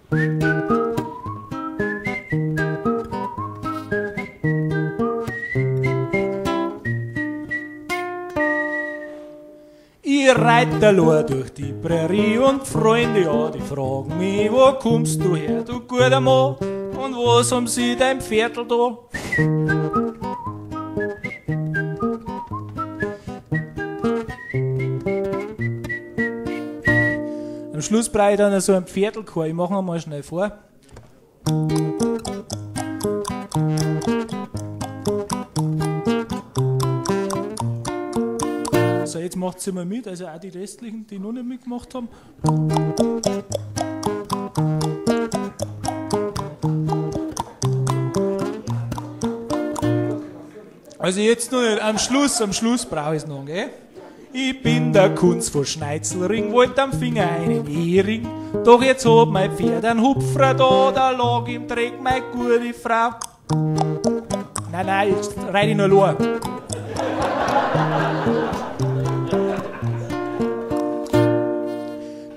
Ich reit allein durch die Prärie und Freunde, ja, die fragen mich, wo kommst du her, du guter Mann, und was haben sie dein Pferdl da? Am Schluss brauche ich dann so ein Pferdlchor. Ich mache ihn mal schnell vor. So, jetzt macht sie mal mit, also auch die restlichen, die noch nicht mitgemacht haben. Also jetzt noch nicht, am Schluss brauche ich es noch, gell? Ich bin der Kunz von Schneizelring, wollt am Finger einen Ehering. Doch jetzt hat mein Pferd einen Hupfrer da, da lag im Dreck meine gute Frau. Nein, nein, jetzt reite ich nur allein.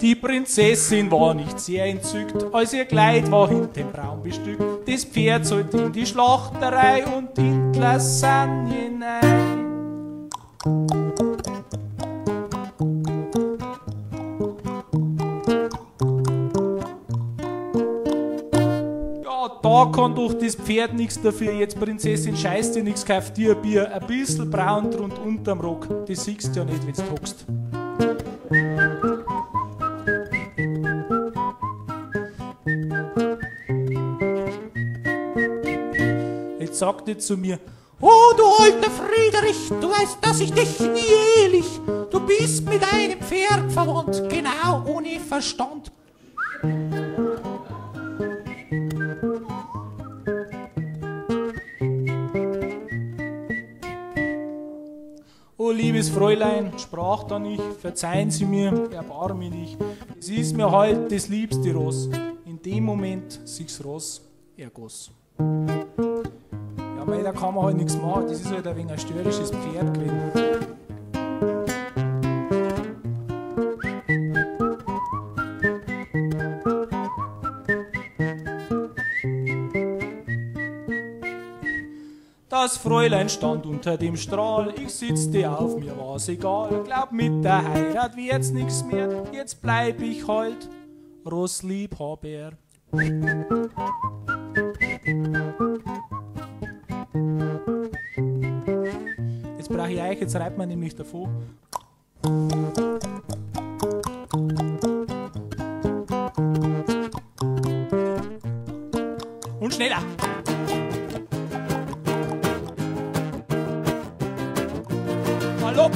Die Prinzessin war nicht sehr entzückt, als ihr Kleid war hinten braun bestückt. Das Pferd sollte in die Schlachterei und in die Lasagne hinein. Ja, da kann doch das Pferd nichts dafür. Jetzt, Prinzessin, scheiß dir nix, kauf dir ein Bier, ein bisschen braun drunter unterm Rock. Das siehst du ja nicht, wenn's hockst. Jetzt sagt er zu mir, oh du alter Friedrich, du weißt, dass ich dich nie ehelich, du bist mit einem Pferd verwandt, genau ohne Verstand. Oh liebes Fräulein, sprach dann ich, verzeihen Sie mir, erbarme dich, es ist mir halt das liebste Ross. In dem Moment sich's Ross ergoss. Ja, mei, da kann man halt nichts machen, das ist halt ein wenig ein störrisches Pferd gewesen. Das Fräulein stand unter dem Strahl, ich sitzte auf, mir war's egal. Glaub, mit der Heirat wird's nix mehr, jetzt bleib ich halt Rossliebhaber. Jetzt brauche ich euch, jetzt reibt man nämlich davon. Und schneller! Hallo!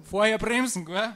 Vorher bremsen, gell?